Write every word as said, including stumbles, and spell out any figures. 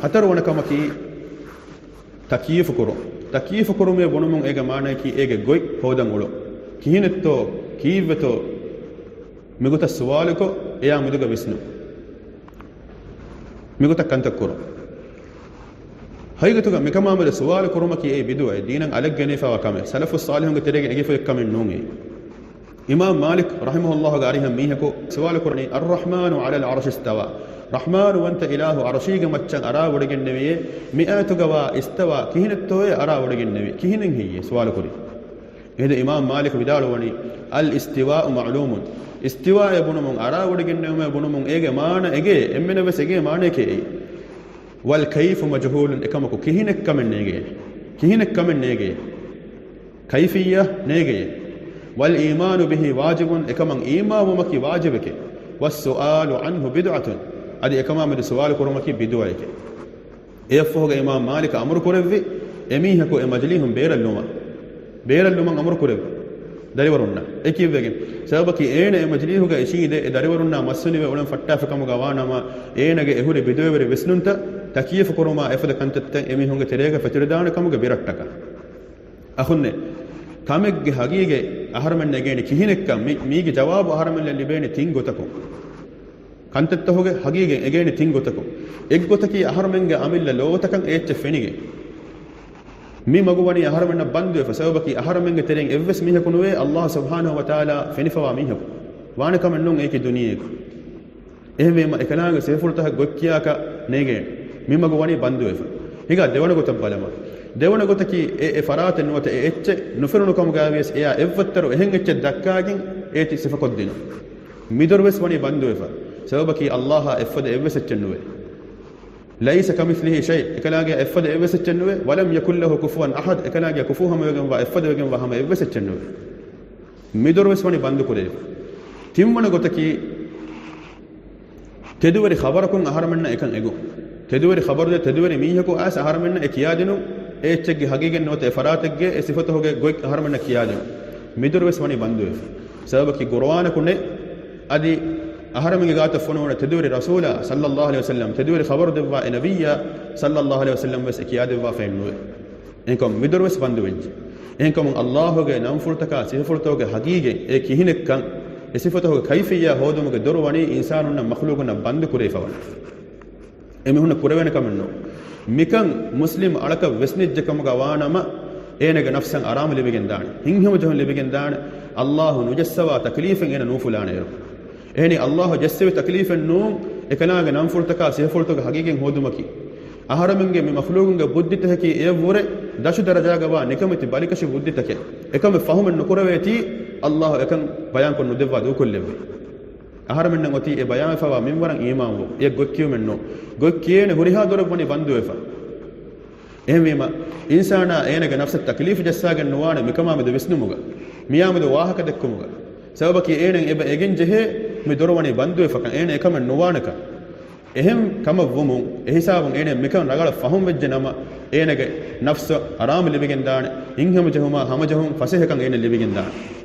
ހަތަރުވަނަ ކަމަކީ ތަކްޔީފު ކުރުން. ތަކްޔީފު ކުރުމޭ ބުނުމުން އޭގެ މާނައަކީ އޭގެ ގޮތް ހޯދަން އުޅުން. ކިހިނެއްތޯ، ކީއްވެތޯ، މިގޮތަށް ސުވާލުކޮށް، އެޔާ މެދުގަ ވިސްނުން. މިގޮތަށް ކަންތައް ކުރުން. ހަގީގަތުގަ މިކަމާމެދު ސުވާލު ކުރުމަކީ އެއީ ބިދުޢައެއް، ދީނަށް އަލަށްގެނެފަވާ ކަމެއް، ސަލަފުއް ޞާލިޙުންގެ ތެރޭގަ އެނގިފައި ކަމެއް ނޫން އެއީ. އިމާމް މާލިކް ރަޙިމަހުﷲ ގެ އަރިހަށް މީހަކު ސުވާލު ކުރަނީ، "الرحمن على العرش استوى." ރަޙްމާނުވަންތަ އިލާހު ޢަރުޝީގެ މައްޗަށް އަރާވޮޑިގެންނެވިއޭ، މި އާޔަތުގަވާ އިސްތަވާ ކިހިނެއްތޯއޭ އަރާވޮޑިގެންނެވީ؟ ކިހިނެއް ހެއްޔޭ؟ ސުވާލު ކުރީ. އެހިނދު އިމާމް މާލިކް ވިދާޅުވަނީ، "الاستواء معلوم." އިސްތިވާއޭ ބުނުމުން، އަރާވޮޑިގެންނެވުމޭ ބުނުމުން އޭގެ މާނަ އެގޭ، އެންމެނަށް ވެސް އެގޭ މާނައެކޭ އެއީ. "والكيف مجهول." އެކަމަކު ކިހިނެއްކަމެއް ނޭގޭ. ކިހިނެއްކަމެއް ނޭގޭ. ކައިފިއްޔާ ނޭގޭ. "والإيمان به واجب." އެކަމަށް އީމާންވުމަކީ ވާޖިބެކޭ. "والسؤال عنه بدعة." އަދި އެކަމާމެދު ސުވާލު ކުރުމަކީ ބިދުޢައެކޭ. އެއަށްފަހުގަ އިމާމް މާލިކަށް އަމުރު ކުރެއްވި، އެމީހަކު އެ މަޖިލީހުން ބޭރަށް ލުމަށް. ބޭރަށް ލުމަށް އަމުރު ކުރެއްވި ދަރިވަރުންނަށް. އެ ކީއްވެގެން؟ ސަބަބަކީ އޭނަ އެ މަޖިލީހުގަ އިށީނދެ އެ ދަރިވަރުންނާ މައްސަލަ ނިވެ އުޅެން ފައްޓާފި ކަމުގަ ވާނަމަ، އޭނަގެ އެ ހުރި ބިދުޢަވެރި ވިސްނުންތައް ތަކްޔީފު ކުރުމާ އެފަދަ ކަންތައްތައް އެމީހުންގެ ތެރޭގަ ފެތުރިދާނެ ކަމުގެ ބިރައްޓަކަށް. އަޚުންނޭ، ކަމެއްގެ ހަގީގަތް އަހަރުމެންނަށް އެނގޭނެ ކިހިނެއްކަން؟ މި-، މީގެ ޖަވާބު އަހަރުމެންނަށް ލިބޭނެ ތިން ގޮތަކުން. ކަންތައްތަހުގެ ހަގީގަތް އެނގޭނެ ތިން ގޮތަކުން. އެއްގޮތަކީ އަހަރުމެންގެ އަމިއްލަ ލޯތަކަށް އެއްޗެއް ފެނިގެން. މި މަގު ވަނީ އަހަރުމެންނަށް ބަންދުވެފަ. ސަބަބަކީ އަހަރުމެންގެ ތެރެއިން އެއްވެސް މީހަކު ނުވޭ ﷲ ސުބްޙާނަހޫ ވަތަޢާލާ ފެނިފަވާ މީހަކު. ވާނެ ކަމެއް ނޫން އެއީކީ ދުނިޔެއަކު. އެހެންވީމަ އެކަލާނގެ ސިފަފުޅުތަކަށް ގޮތްކިޔާކަށް ނޭގޭނެ. މި މަގު ވަނީ ބަންދުވެފަ. ހިނގާ ދެވަނަ ގޮތަށް ބަލަމާ. ދެވަނަ ގޮތަކީ އެ، އެ ފަރާތެއް ނުވަތަ އެ އެއްޗެއް ނުފެނުނު ކަމުގައިވިޔަސް އެޔާ އެއްވައްތަރު އެހެން އެއްޗެއް ދައްކާގެން އޭތި ސިފަކޮށްދިނުން. މިދޮރުވެސް ވަނީ ބަންދުވެފަ. ސަބަބަކީ ﷲއާ އެއްފަދަ އެއްވެސް އެއްޗެއް ނުވޭ. ليس كمثله شيء، އެކަލާނގެއާ އެއްފަދަ އެއްވެސް އެއްޗެއް ނުވޭ. ولم يكن له كفوا أحد، އެކަލާނގެއާ ކުފޫ ހަމަވެގެންވާ، އެއްފަދަވެގެންވާ ހަމަ އެއްވެސް އެއްޗެއް ނުވޭ. މިދޮރުވެސް ވަނީ ބަންދުކުރެވިފަ. ތިންވަނަ ގޮތަކީ، ތެދުވެރި ޚަބަރަކުން އަހަރުމެންނަށް އެކަން އެގުން. ތެދުވެރި ޚަބަރުދޭ ތެދުވެރި މީހަކު އައިސް އަހަރުމެންނަށް އެ ކިޔާދިނުން، އެ އެއްޗެއްގެ ހަގީގަތް ނުވަތަ އެ ފަރާތެއްގެ އެ ސިފަތަހުގެ ގޮތް އަހަރުމެންނަށް ކިޔާދިނުން. މިދޮރުވެސް ވަނީ ބަންދުވެފަ. ސަބަބަކީ ޤުރުއާނަކު ނެތް، އަދި އަހަރެމެންގެ ގާތަށް ފޮނުވުނު ތެދުވެރި ރަސޫލާ ޞައްލައްލާހު ޢަލައިހި ވަސައްލަމް، ތެދުވެރި ޚަބަރު ދެއްވާ އެ ނަބިއްޔާ ޞައްލައްލާހު ޢަލައިހި ވަސައްލަމް ވެސް އެ ކިޔާދެއްވާފައެއް ނުވޭ. އެހެންކަމުން މިދޮރުވެސް ބަންދުވެއްޖެ. އެހެންކަމުން ﷲ ގެ ނަންފުޅުތަކާ ސިފަފުޅުތަކުގެ ހަގީގަތް އެ ކިހިނެއްކަން، އެ ސިފަތަކުގެ ކައިފިއްޔާ ހޯދުމުގެ ދޮރު ވަނީ އިންސާނުންނަށް މަޚްލޫޤުންނަށް ބަންދު ކުރެވިފަވަނީ. އެމީހުންނަށް ކުރެވޭނެ ކަމެއް ނޫން. މިކަން މުސްލިމް އަޅަކަށް ވެސް ނެއްޖެ ކަމުގަ ވާނަމަ، އޭނަގެ ނަފްސަށް އަރާމު ލިބިގެންދާނެ. ހިތްހަމަޖެހުން ލިބިގެންދާނެ. ﷲ ނުޖައްސަވާ ތަކްލީފެއް އޭނަ ނޫފުލާނެއިރު. އެހެނީ ﷲ ޖައްސެވި ތަކްލީފެއް ނޫން، އެކަލާނގެ ނަންފުޅުތަކާ ސިފަފުޅުތަކުގެ ހަގީގަތް ހޯދުމަކީ. އަހަރެމެންގެ މި މަޚްލޫޤުންގެ ބުއްދިތަކަކީ އެއަށްވުރެ ދަށު ދަރަޖާގަވާ ނިކަމެތި ބަލިކަށި ބުއްދިތަކެއް. އެކަމެއް ފަހުމެއް ނުކުރެވޭތީ، ﷲ އެކަން ބަޔާންކޮށް ނުދެއްވާ ދޫކޮށްލެއްވި. އަހަރެމެންނަށް އޮތީ އެ ބަޔާންވެފަވާ މިންވަރަށް އީމާންވުން. އެ ގޮތް ކިޔުމެއް ނޫން. ގޮތް ކިޔޭނެ ހުރިހާ ދޮރެއް ވަނީ ބަންދުވެފަ. އެހެންވީމަ، އިންސާނާ އޭނަގެ ނަފްސަށް ތަކްލީފު ޖައްސާގެން ނުވާނެ މިކަމާމެދު ވިސްނުމުގަ، މިއާމެދު ވާހަކަ ދެއްކުމުގަ. ސަބަބަކީ އޭނައަށް އެބަ އެގެން ޖެހޭ މި ދޮރު ވަނީ ބަންދުވެފަކަން، އޭނަ އެކަމެއް ނުވާނެކަން. އެހެން ކަމަށް ވުމުން، އެހިސާބުން އޭނަ މިކަން ރަނގަޅަށް ފަހުމް ވެއްޖެ ނަމަ، އޭނަގެ ނަފްސަށް އަރާމު ލިބިގެންދާނެ، ހިތްހަމަޖެހުމާ ހަމަޖެހުން ފަސޭހަކަން އޭނަ ލިބިގެންދާނެ.